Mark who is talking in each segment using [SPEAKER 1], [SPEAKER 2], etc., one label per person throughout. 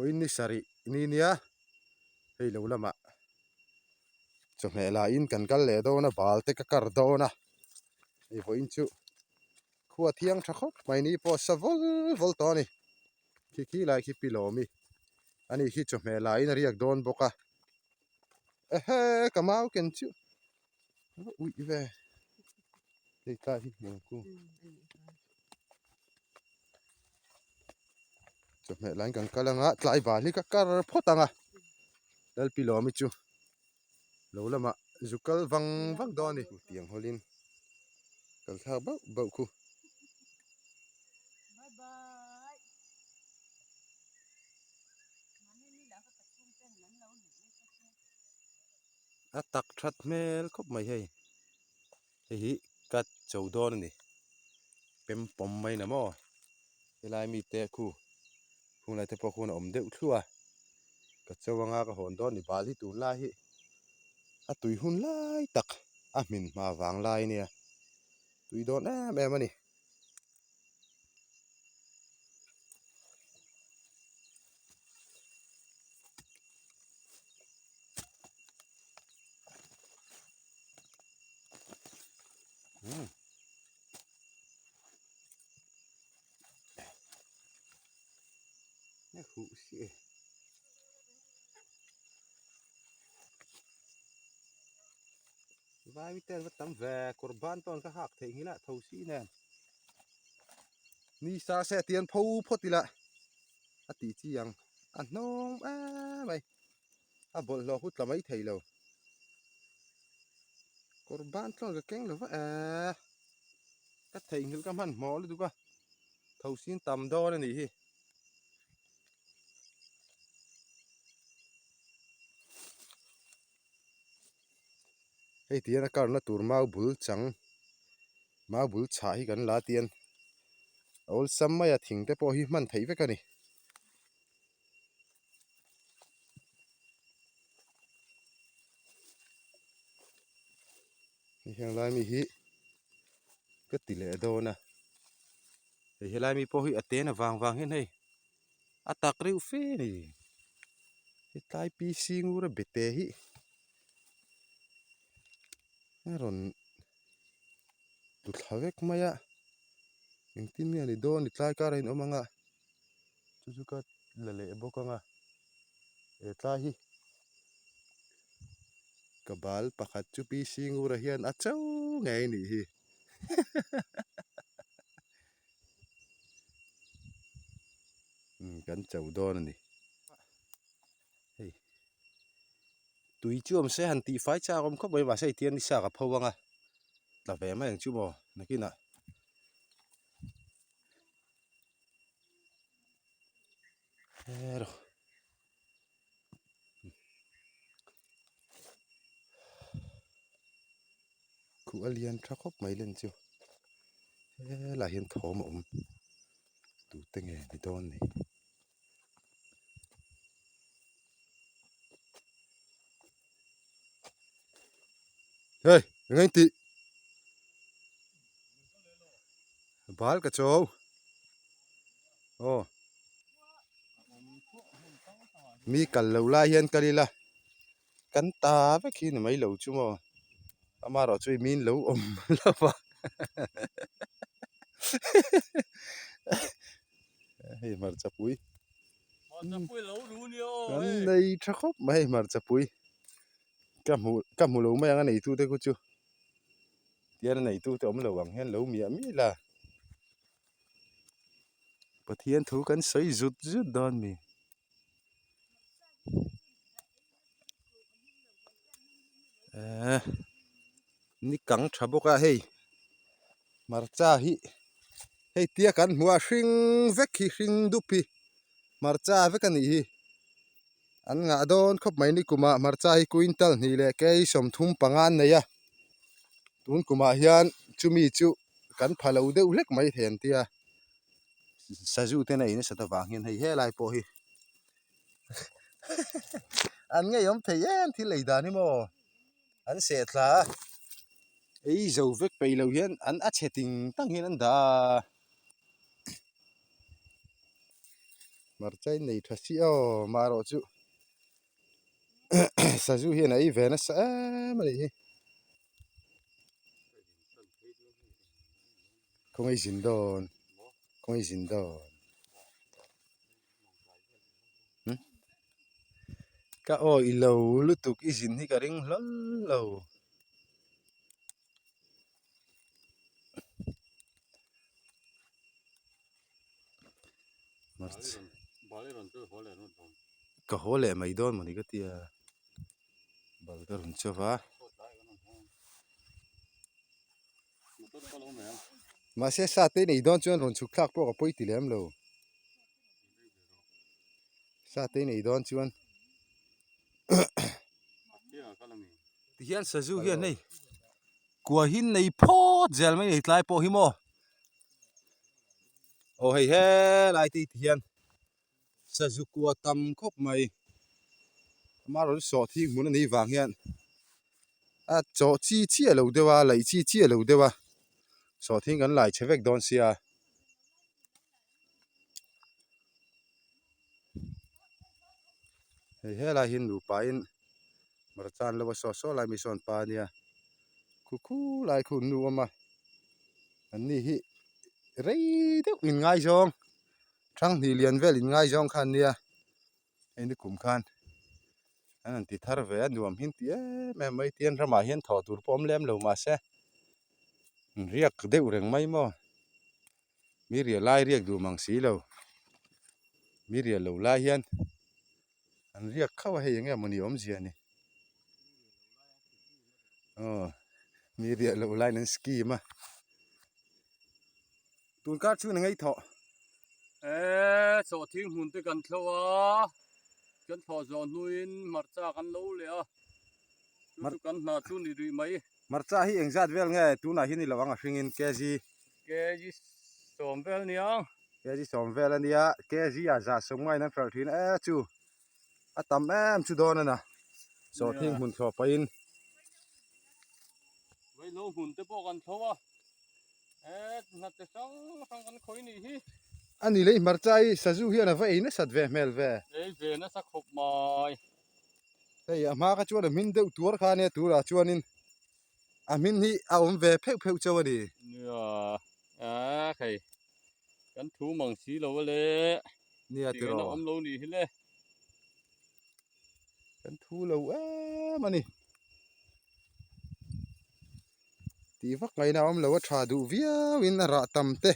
[SPEAKER 1] Vawiin ni sarih ni nia hei lo lamah chawhmeh lahin kan kal leh dawn a bal te ka kar dawn a hei vawiin chu khua thiang tha khawp mai ni pawh a sa vawl vawl tawh a ni khi khi lai khi pi lawmi ani khi chawhmeh lahin a riak dawn bawk a ehe ka mau ken chu uih ve hei tlai hi hmuh ang ku. Chawhmeh laiin kan kal anga tlai bal hi ka kar phawt ang a Lalpi Lawmi chu lo lamah zu kal vang vang dawn a ni tiang hawlin kal thlak bauh bauh khu. A tak that hmel khawp mai hei. Hei hi ka cho dawn a ni pem pawm mai na maw helai mite khu khung lai te pawh khuan a awm deuh thluah a ka cho anga ka hawn dawn a ni bal hi tunlai hi a tui hun lai tak a hmin hma vang lai ania tui dawn em em a ni. Vai mi ten va tam ve kawr ban tawn ka hak theih nghilh a tho si nen ni sa se tian pho phawt ila a tih chi ang a hnawng em mai a bawlhhlawh hut tla mai thei lo kawr ban tlawn ka keng lo va eh ka theihnghilh ka hmanhmawh lutuk a tho sin tam dawn a nih hi. Hei tihian a karna tur mau bul chang mau bul chhah hi kan la tian a awlsam mai a thing te pawh hi hman theih vek a ni. Hei heng lai mi hi ka ti leh dawn a hei helai mi pawh hi a ten avang vang hian hei a tak reuh fe a ni hetlai PC ngur a bete hi a rawn tlu thla vek mai a engtin nge ni dawn ni tlai karah in awm ang a chu chu ka la leh bawk ang a he tlai hi ka bal pakhat chu PC ngur ah hian a cho ngei a nih hi. Kan cho dawn a ni hei tui chu awm se han tih fai chak awm khawp mai mahse hei tiang nisa ka pho ang a tla ve mai ang chu maw nakinah. Khuh a lian tha khawp mai len chu helaiah hian thawm a awm tute nge ni dawn ni. Hei eng eng tih bal ka cho aw mi kal lo lai hian kal ila kan ta vek hi ni mai lo chu maw amaherawh chu min lo awm lo va hei hmarcha pui kan nei tha khawp mai hei hmarcha pui ka hmu ka hmu lo mai ang a neitute khu chu tian a neitute awm lo ang hian lo miah miah ila Pathian thu kan sawi zut zut dawn mi. Ehh ni kang tha bawk a hei hmarcha hi hei tia kan hmuh a hring vek hi hring dup hi hmarcha vek a nih hi an ngah dawn khawp mai ni kumah hmarcha hi quintal hnih leh kei 35 an nei a tun kumah hian chumi chu kan pha lo deuh hlek mai thei an tia sazu ten a ei nasat avang hian hei helai pawh hi an ngeiawm thei em thil ei dan hi maw an seh thla a ei zo vek peih lo hian an a chhe ting tang hian an dah a. Hmarcha in nei tha si aw marawh chu sazu hian a ei ve nasa em a nih hi. Khawngaih zin dawn khawngaih zin dawn ka aw i lo lutuk i zin hi ka ring hlawl lo. Ka haw leh mai dawn mawni ka tia bal ka rawn chauh va mahse sa te nei dawn chuan rawn chhuk thlak pawh ka pawi ti lem lo sa te nei dawn chuan tihian sazu hian hei Kua hi nei phawt zel mai nei tlai pawh hi maw aw hei helai te ti hian sazu kua tam khawp mai amaherawhchu sawhthing hmun a nih vang hian a chawh chi chiah lo deuh a laih chi chiah lo deuh a sawhthing kan lai chhe vek dawn sia. Hei helai hi nupa in hmarcha an lo a saw saw lai mi sawn pa ania khu khu lai khu nu awm a an ni hi rei deuh in ngaizawng thanghnih lian vel in ngaizawng kha an nia hei nikum khan an han ti thar ve a nuam hi an ti em em mai tin ramah hian thawh tur pawh awm lem lo mahse an riak deuh reng mai maw. Mi riah lai riak duh mang si lo mi riah lo lai hian an riak khauh a hei eng nge mawni awmzia ni aw mi riah loh laiin an scheme a tun kar chhun a ngei thawh
[SPEAKER 2] eee chawhthing hmun te kan thlo a kan thlawh zawh hnuin hmarcha kan lo leh a chu chu kan hna chu ni rih mai.
[SPEAKER 1] Hmarcha hi engzat vel nge tunah hian i lo ang a hringin kg.
[SPEAKER 2] Kg sawm vel nia.
[SPEAKER 1] Kg sawm vel a nia, kg ah zah sawm ngaiin an hralh thin e chu a tam em chu dawn a na sawhthing hmun thlawh pahin.
[SPEAKER 2] Vaihlo hmun te pawh kan thlo a, e hna te hrang hrang kan khawi nih hi.
[SPEAKER 1] A ni leh i hmarcha hi sazu hian a va ei nasat ve hmel ve.
[SPEAKER 2] Ei ve nasa khawp mai.
[SPEAKER 1] Hei a hma kha chuan a hmin deuh tuar kha ania turah chuanin a hmin hi a awm ve pheuh pheuh chauh a ni.
[SPEAKER 2] Nia a hei kan thu mang si lo a le.
[SPEAKER 1] Nia tiraw.
[SPEAKER 2] A awm lo nih hi le.
[SPEAKER 1] Kan thu lo em a ni. Tih vak ngaihna a awm lo a tha duh viau in a rah tam te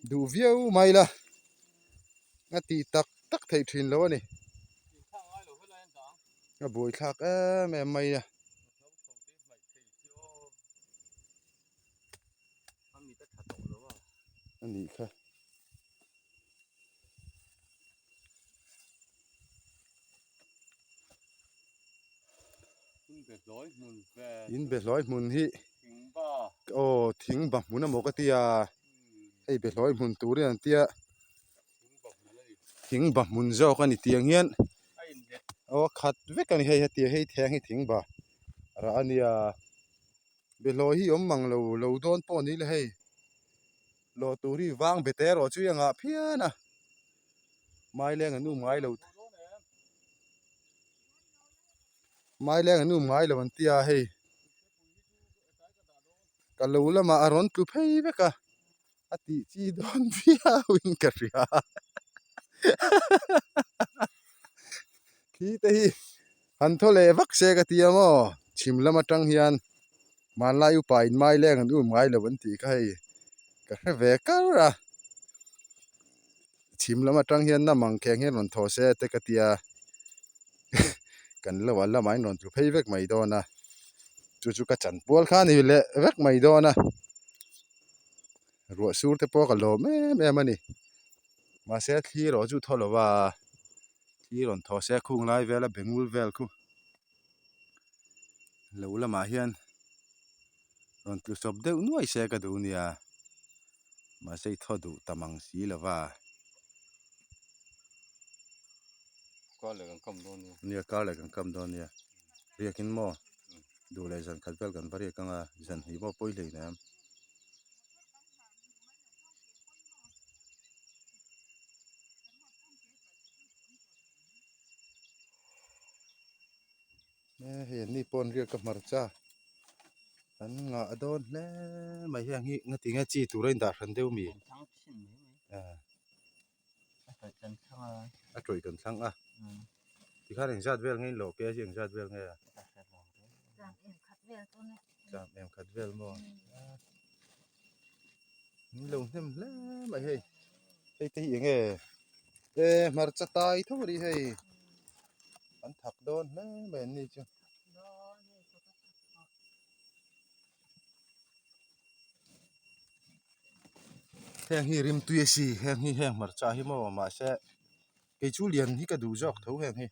[SPEAKER 1] duh viau mai la a tih tak tak theih thin lo a ni a buaithlak em em mai a. A nih kha. In behlawi hmun hi aw thing ba hmun emaw ka tia hei behlawi hmun turin an tia thing ba hmun zawk a ni tiang hian aw a khat vek a ni hei hetiang hei theng hi thing ba rah a nia behlawi hi awm mang lo lo dawn pawh ni le hei lawh tur hi vang be te erawh chu i angah phian a maileng an um ngai lo maileng an um ngai lo an tia hei ka lo lamah a rawn tlu phei vek a a tih chi dawn viau in ka hria khi te hi han thaw leh vak se ka ti a maw chhim lam atang hian hmanlai upa in maileng an um ngai lo an tih kha hei ka hre ve kar a chhim lam atang hian na mang kheng hian rawn thaw se te ka tia kan lo a lamah in rawn tlu phei vek mai dawn a chu chu ka chanpual kha a ni leh vek mai dawn a ruah sur te pawh ka lawm em em a ni mahse thli erawh chu thaw lo va thli rawn thaw se khung lai vel a bengul vel khu lo lamah hian rawn tlu sawp deuh nuai se ka duh nia mahse i thaw duh ta mang si lo va.
[SPEAKER 2] Kar leh kan kam dawn nia.
[SPEAKER 1] Nia kar leh kan kam dawn nia. Riakin maw duh leh zan khat vel kan va riak anga zan hnih pawh pawi hlei nem. Hei an ni pawh an riak a hmarcha an ngah dawn hle mai heng hi ngati nge chi tur a indah hran deuh mi a tawih kan thlang a tikhan engzat vel nge in lawh ke a engzat vel nge a tlam em khat vel maw min lo hnem hle mai hei hei te hi eng nge e hmarcha tai tho a ni hei an thak dawn hle mai an ni chu. Heng hi rimtui a si heng hi heng hmarcha hi maw mahse kei chu lian hi ka duh zawk tho heng hi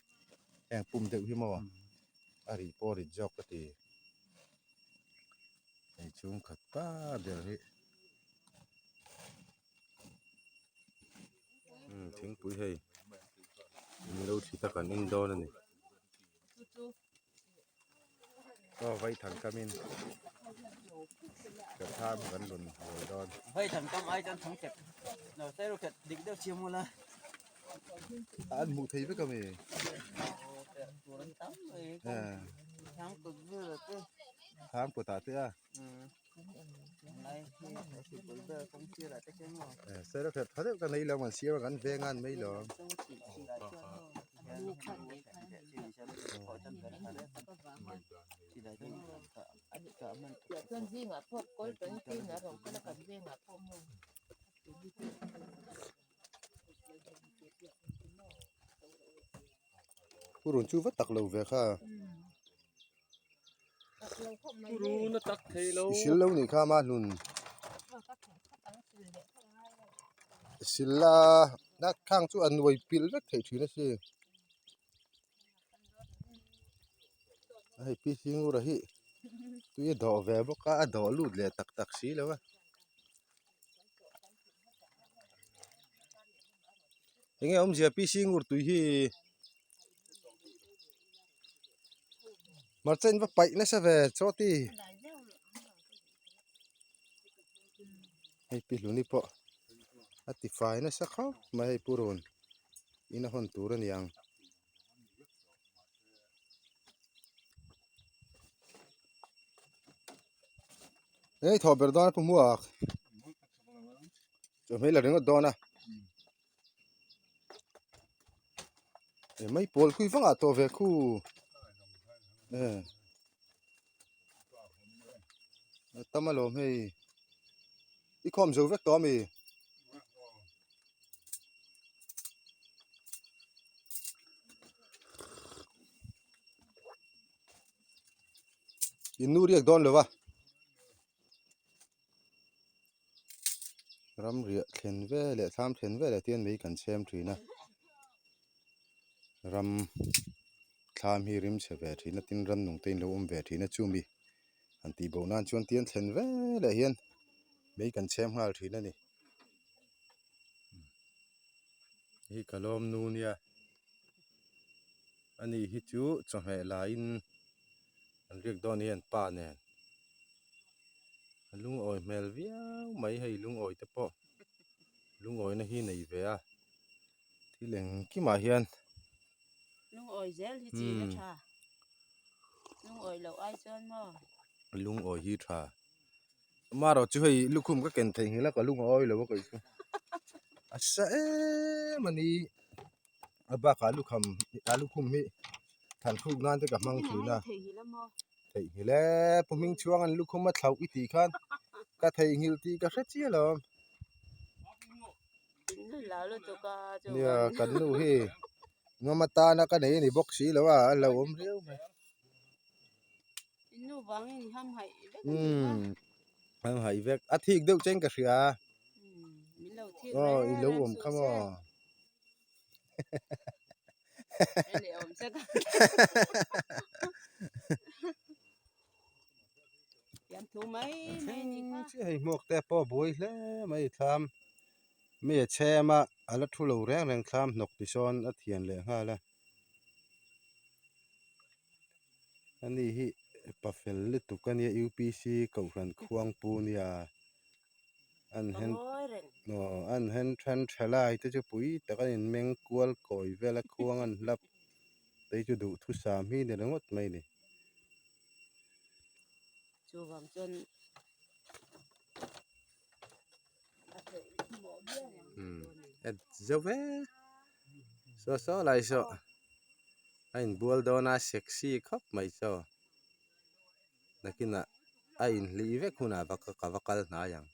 [SPEAKER 1] heng pum deuh hi maw a rih pawh a rit zawk ka ti. Hei chhungkhat pa ber hi umm thingpui hei min lo thli tak an in dawn a ni aw vaithang kamin ka thlam kan rawn hawi dawn. An hmuh thei vek a mi? Thlam kawtah te a. Seraphet tha deuh ka nei lo an siam a kan veng a an mai lo. Purun chu va tak lo ve kha.
[SPEAKER 2] Purun a tak thei lo.
[SPEAKER 1] I sil lo nih kha ma hlun. Sil la na khang chu a nuai pilh vek theih thin a si. Hei pi Singura hi tui a dawh ve bawk a a dawh lut leh tak tak si lo a. Enge awmzia pi Singur tui hi hmarcha in va paih nasa ve chawti hei pi Hluni pawh a ti fai nasa khawp mai hei purun in a hawn tur a ni ang. Hei thawh ber dawn a pu hmuak chawhmeh la ringawt dawn a e mai pawl khui vangah tawh ve khu e tam alawm hei i khawm zo vek tawh ami. In nu riak dawn lo va ram riah thlen ve leh thlam thlen ve leh tian mai kan chhem thin a ram thlam hi rim chhe ve thin a tin rannung te in lo awm ve thin a chumi han tih bo nan chuan tian thlen ve leh hian mai kan chhem nghal thin a ni hei ka lawm nu nia. Ani hi chu chawhmeh laiin an riak dawn hian pa nen a lungawi hmel viau mai hei lungawi te pawh lungawina hi nei ve a thil engkimah hian
[SPEAKER 3] Lungawi zel hi chin a tha lungawi loh ai chuan maw
[SPEAKER 1] lungawi hi tha Amaherawh chu hei lukhum ka ken theih nghilh a ka lung a awi lo a kei chu a sa em a ni a bakah lukham a lukhum hi than thluk nan te ka hmang thin a theihnghilh e pu hming chhuang an lukhum a thlauh i tih khan ka theihnghilh tih ka hre chiah lo nia kan nu hi ngam atana ka nei a ni bawk si lo a a hlauhawm riau mai.
[SPEAKER 3] In nu vangin i ham haih vek a nih kha.
[SPEAKER 1] Umm ham haih vek a thik deuh chen ka hria.
[SPEAKER 3] Umm min lo thik
[SPEAKER 1] Aw i
[SPEAKER 3] reng
[SPEAKER 1] lo
[SPEAKER 3] reng
[SPEAKER 1] awm
[SPEAKER 3] suh
[SPEAKER 1] kha
[SPEAKER 3] se.
[SPEAKER 1] maw.
[SPEAKER 3] Hei leh awm se ka. Thiam thu mai mai a nih kha.
[SPEAKER 1] Chiah hei hmuak te pawh a buai hle mai thlam mi a chhem a a la thu lo reng reng thlam hnawk ti sawn a thian leh nghal a. Ani hi pa fel lutuk a nia UPC kohhran khuang pu nia an hen aw an hen then tha lai te chu pui tak a inmeng kual kawi vel a khuang an hlap te chu duhthusam hi ni ringawt mai a ni.
[SPEAKER 3] Chuvang chuan a theih mawh viau ang.
[SPEAKER 1] Umm en zeuh ve saw saw lai saw a inbual dawn a sexy khawp mai chaw nakinah a inhlih vek hunah va ka va kal hnai ang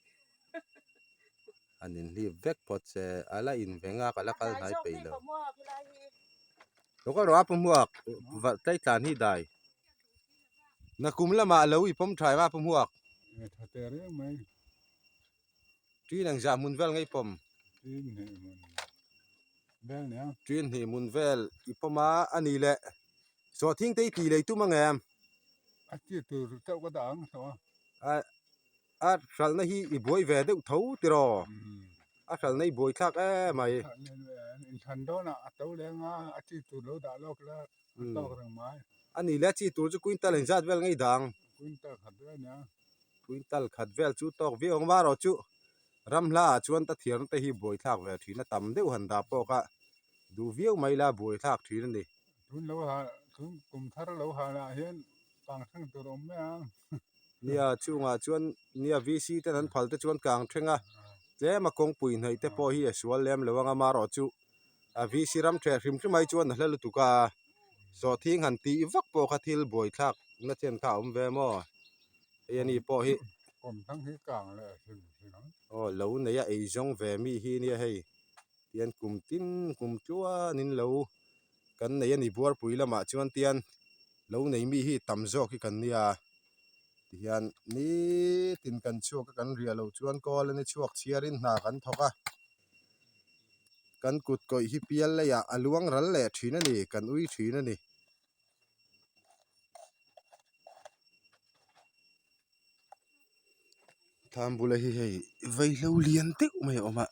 [SPEAKER 1] an inhlip vek phawt che a la inveng a ka la kal hnai peih lo lo kal rawh a pu hmuak tlai tlan hi dai. Nakum lamah lo i pawm tha em a pu hmuak?
[SPEAKER 4] E tha teh reng mai.
[SPEAKER 1] Ṭin ang zah hmun vel ngei pawm?
[SPEAKER 4] Ṭin hnih hmun vel nia.
[SPEAKER 1] Ṭin hnih hmun vel i pawm a, a ni le. Sawhthing te i tih lei tum ang em?
[SPEAKER 4] A ti tur chauh ka dah ang hlauh a.
[SPEAKER 1] A a hralhna hi i buai ve deuh tho tiraw? A hralhna i buai thlak em mai.
[SPEAKER 4] Inthlan dawnah a to leng a, a chi tur lo dah lawk la. A tawk reng mai.
[SPEAKER 1] A ni le, chi tur chu quintal engzat vel ngei dang?
[SPEAKER 4] Quintal khat vel nia.
[SPEAKER 1] Quintal khat vel chu tawk viau ang marawh chu ram hla ah chuan ta thiarna te hi buaithlak ve thin a, tam deuh han dah pawh kha duh viau mai la buaithlak thin a ni.
[SPEAKER 4] Tun lo ha, tun kum thar lo ha lah hian kang thleng tur a awm mai ang.
[SPEAKER 1] Nia, chungah chuan nia VC ten an phal te chuan kang thleng a, tlem a kawngpui hnaih te pawh hi a sual lem lo ang a marawh chu A VC ram ṭheh hrim hrim ai chuan a hla lutuk a, sawhthing han tih vak pawh kha thil buaithlak na chen kha a awm ve maw? Hei ani pawh hi
[SPEAKER 4] Kawmthlang hi kang leh a hrim hrim ang.
[SPEAKER 1] Aw lo nei a ei zawng ve mi hi nia hei, tian kum tin kum tluanin lo kan nei a ni Buarpui lamah chuan tian lo nei mi hi tam zawk hi kan nia, tihian nitin kan chhuak a kan riah loh chuan kawl a ni chhuak chhiarin hna kan thawk a. Kan kut kawih hi pial leiah a luang ral leh thin a ni, kan ui thin a ni. Thlam bula hi hei vaihlo lian deuh mai a awm a,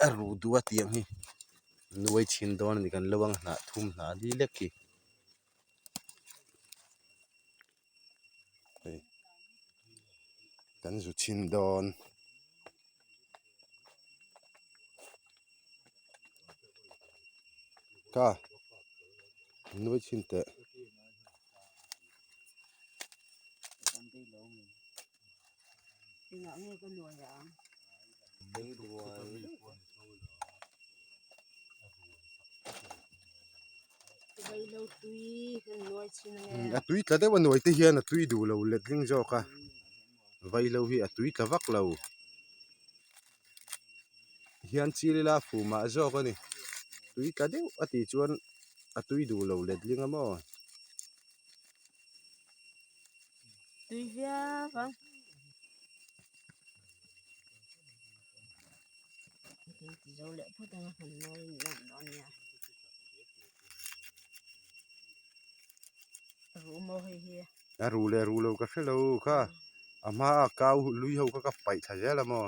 [SPEAKER 1] a ru duh a tiang hi nuai chhin dawn a ni kan lo ang hnah thum hnah li lek hi. Hei kan zu chhin dawn. Ka nuai chhin teh.
[SPEAKER 3] Engah nge ka nuai ang? Vaihlo tui kan nuai chhin ange.
[SPEAKER 1] A tui tla deuh a nuai te hian a tui duh lo letling zawk a. Vaihlo hi a tui tla vak lo hian chil ila fu mah zawk a ni tui tla deuh a tih chuan a tui duh lo letling a maw.
[SPEAKER 3] Tui viau ang. Kan ti zo leh phawt ang a han nawi nuam dawn nia. A ru maw hei hi.
[SPEAKER 1] A ru leh ru lo ka hre lo kha a hma a kau lui ho kha ka paih thla zel a maw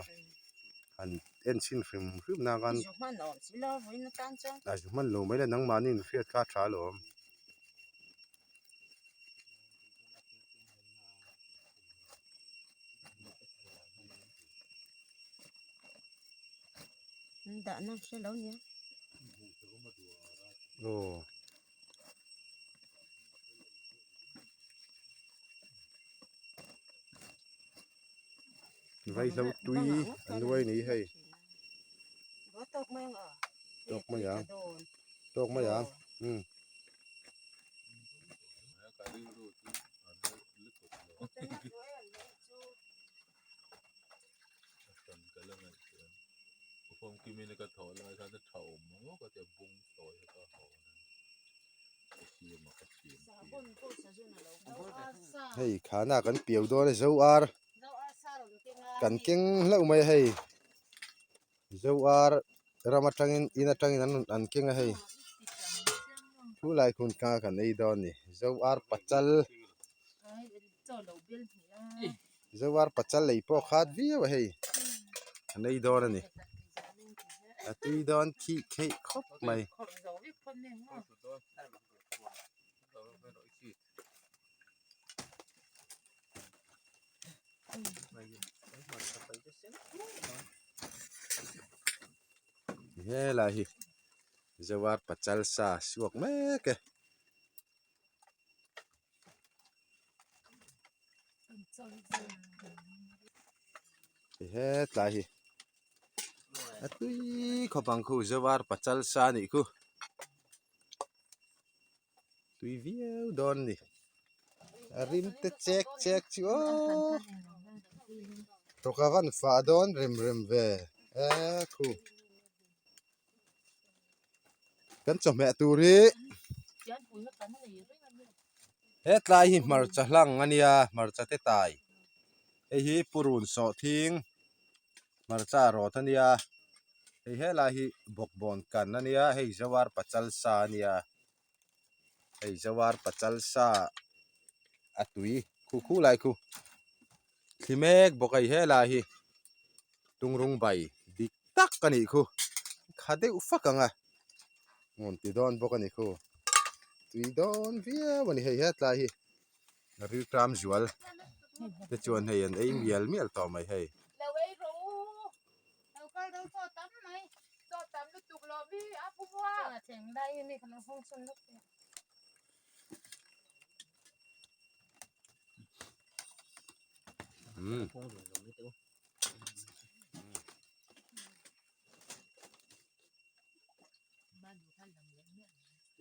[SPEAKER 1] han en chhin hrim hrim na khan
[SPEAKER 3] Zu hman awm si lo vawiin atan chuan.
[SPEAKER 1] A zu hman lo mai la nangmahni in hriat kha a tha alawm.
[SPEAKER 3] An dahna hre lo nia.
[SPEAKER 1] Aw. Vaihlo tui an nuai ni hei.
[SPEAKER 3] Tawk mai ang aw.
[SPEAKER 1] Tawk mai ang. Tawk mai ang. Um. Hei khana kan piau dawn a zo ar kan keng hlauh mai a hei zo ar ram atangin in atangin an rawn an keng a hei thu lai hun kha kan ei dawn a ni zo ar pachal zo ar pachal lei pawh a khat viau a hei an ei dawn a ni a tui dawn khih kheih khawp mai. Helai hi Zewar pachal sa suak mek e. Hetlai hi a tui khawp ang khu zawar pachal sa anih khu tui viau dawn a ni a rim te chek chek chu aw thawk a van fah dawn rem rem ve e khu kan chawhmeh tur hi hetlai hi hmarcha hlang a nia hmarcha te tai hei hi purun sawhthing hmarcha rawt a nia hei helai hi bawkbawn kan a nia hei zawar pachal sa a nia hei zawar pachal sa a tui khu khu lai khu thli mek bawk a hei helai hi tungrung bai dik tak a nih khu kha deuh fak ang a rawn ti dawn bawk a ni khu tui dawn viau a ni hei hetlai hi riltam zual te chuan hei an ei mial mial tawh mai hei.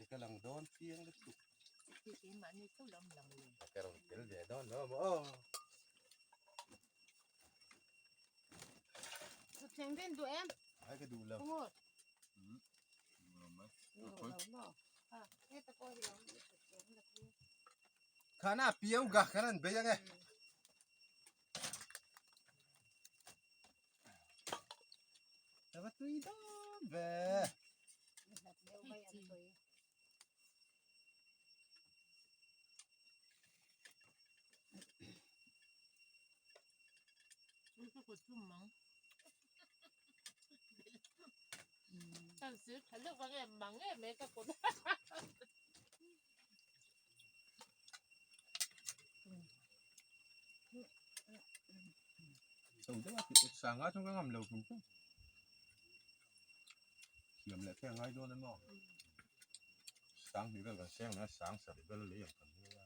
[SPEAKER 1] Ka lang dawn chiang lutuk. Ka rawn tel ve dawn lo maw aw.
[SPEAKER 3] Thleng ven duh em?
[SPEAKER 1] Ai ka duh lo. Khana piau ga khan an bei ange. Tava tui dawn ve. Sanga chu ka ngam lo tum tum. Siam leh te a ngai dawn emaw. Sang hnih vel kan seng na sang sarih vel a lei ang kan hmu a.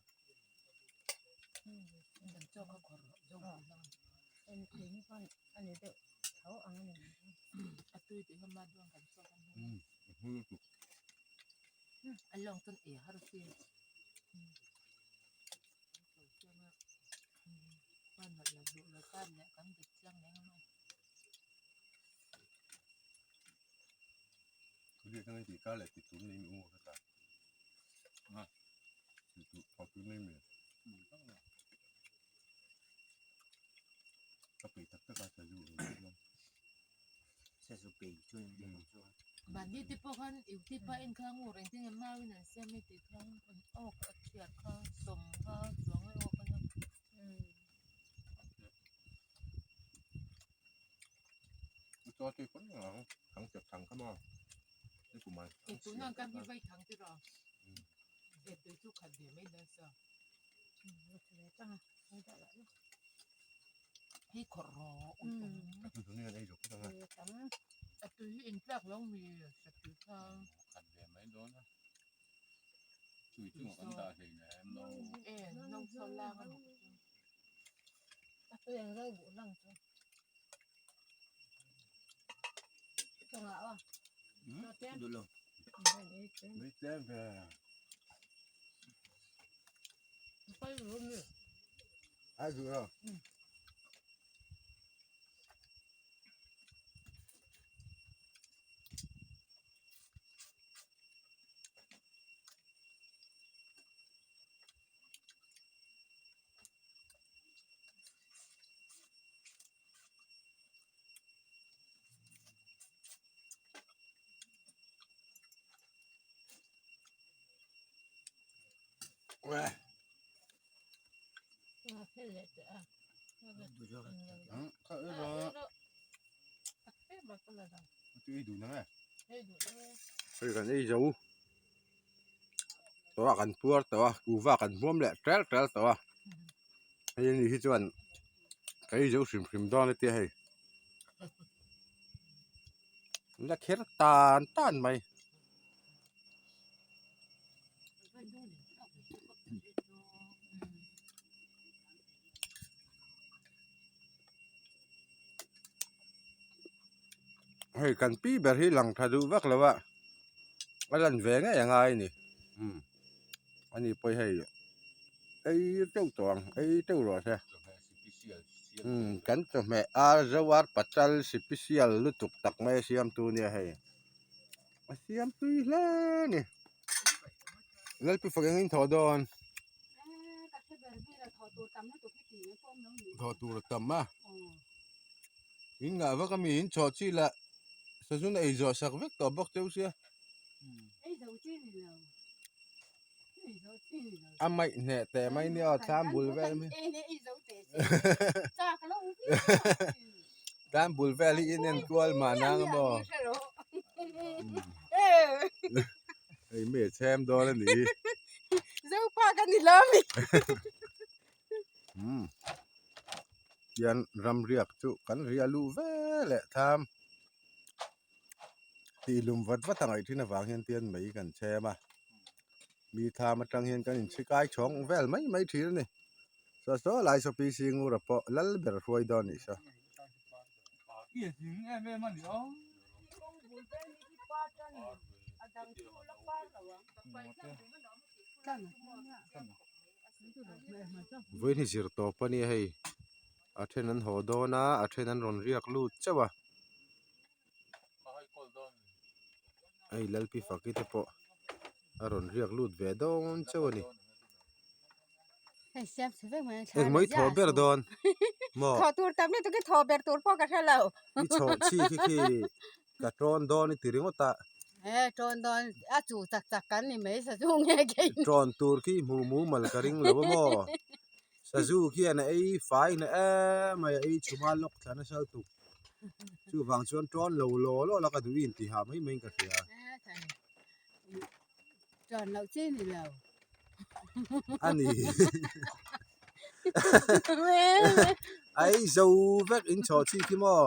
[SPEAKER 5] Mahni te pawh khan youtube a en kha ngur engtin nge mauin an siam e tih kha an awk a chhiar kha 50 chuang a awk a nia. Tuna kan hi vai thang te rawh e tui chu khat ve mai dawn sa hei khawrh rawh ui awm a tui hi in tlak lo mi sa tui kha
[SPEAKER 2] khat ve mai dawn a tui chu kan dah hlei nem lo
[SPEAKER 5] e no so lang a ni
[SPEAKER 3] A tui ang rau buh lang chu. Chungah aw.
[SPEAKER 6] Duh lo.
[SPEAKER 1] Nui tlem ve.
[SPEAKER 5] Pai rum ni.
[SPEAKER 1] Ai duh lo. Hei kan ei zo tawh a kan puar tawh a kuhva kan hmuam leh tel tel tawh a hei ani hi chuan ka ei zo hrim hrim dawn a tia hei la kher tan tan mai. Hei kan pi ber hi lang tha duh vak lo a, a lan ve ngei a ngai a ni. Umm ani pawh hei ei teuh tawh ang ei teuh rawh se. Umm kan chawhmeh ar zo ar pachal sipisial lutuk tak mai a siamtu nia hei. A siam tui hle a ni. Lalpi fak engin thawh dawn? Thawh tur a tam a. In ngah vak ami in chawh chi lah sazun ei zawh sak vek tawh bawk cheu sia. A maih hneh teh mai nia aw thlam bul vel ami. Thlam bul vel hi in en kual mahna ang maw. Hei mi a chhem dawn a ni.
[SPEAKER 3] Zopa ka ni lo ami.
[SPEAKER 1] Umm. Hian ram riak chu kan riah luh ve leh tham tih lum vat vat a ngaih thin avang hian tian mei kan chhem a mi tham atang hian kan inchhi kai chhawng vel mai mai thin a ni saw saw lai saw P C Ngura pawh lal ber hruai dawn anih saw. Vawiin hi zir tawp a nia hei a then an haw dawn a a then an rawn riak lut chauh a hei Lalpi Faki te pawh a rawn riak lut ve dawn chauh a ni. Eng mai thaw ber dawn maw?
[SPEAKER 3] Thaw tur tam lutuk hi thaw ber tur pawh ka hre lo.
[SPEAKER 1] I chhawh chhi khi khi ka tawn dawn i ti ringawt a.
[SPEAKER 3] E tawn dawn a chu chak chak kan ni mai sazu nge kei.
[SPEAKER 1] Tawn tur khi hmuh mumal ka ring lo a maw? Sazu khian a ei fai na em mai a ei chhuma lawk thla nasa lutuk. Chuvang chuan tawn lo law law la ka duh i intihah mai mai in ka hria.
[SPEAKER 3] Ṭan loh chi ni lo.
[SPEAKER 1] A ni. Ai zo vek in chhaw chi khi maw?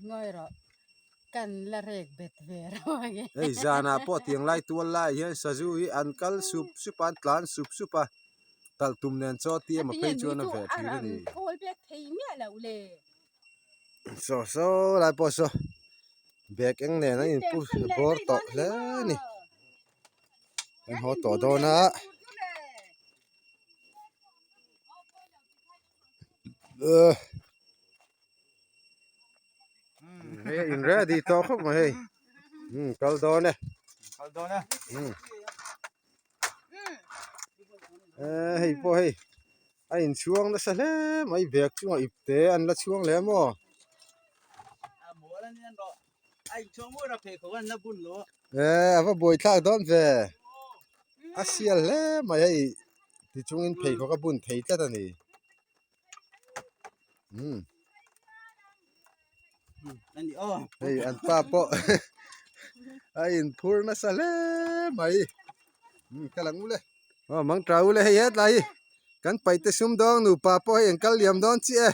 [SPEAKER 3] Ngawi rawh. Kan la rek bet ve rawh ang e.
[SPEAKER 1] Hei zanah pawh tiang lai tual lai hian sazu hi an kal sup sup a, an tlan sup sup a. Talh tum nen chaw ti emaw phei chuan a veh thin a ni.
[SPEAKER 3] Khawl pek thei miah loh le.
[SPEAKER 1] Saw saw lai pawh saw bag eng nen an inpu bawr tawh hle a ni an haw tawh dawn a hei a in ready tawh khawp mai hei umm kal dawn e
[SPEAKER 6] kal dawn e
[SPEAKER 1] umm hei pawh hei a inchhuang nasa hle mai bag chungah ipte an la chhuang leh maw eh a va buai thlak dawn ve a sial hle mai hei tichungin pheikhawk a bun thei tlat a ni umm hei an pa pawh a inphur nasa hle mai umm kal ang ule. Aw mang tha ule hei hetlai hi kan paite sumdawng nupa pawh hei an kal liam dawn chiah e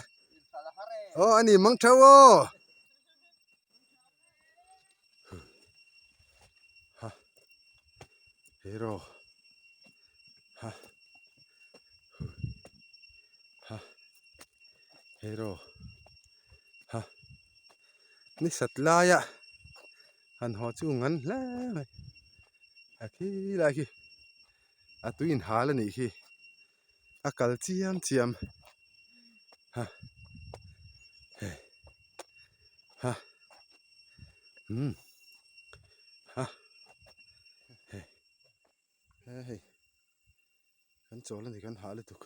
[SPEAKER 1] aw a ni mang tha aw ha hero ha ha hero ha ni sat laia han haw chu ngan hle mai. A khi lai khi a tui inhal a nih khi a kal chiam chiam ha hei ha umm ha hei he hei kan chawl a ni kan hah lutuk.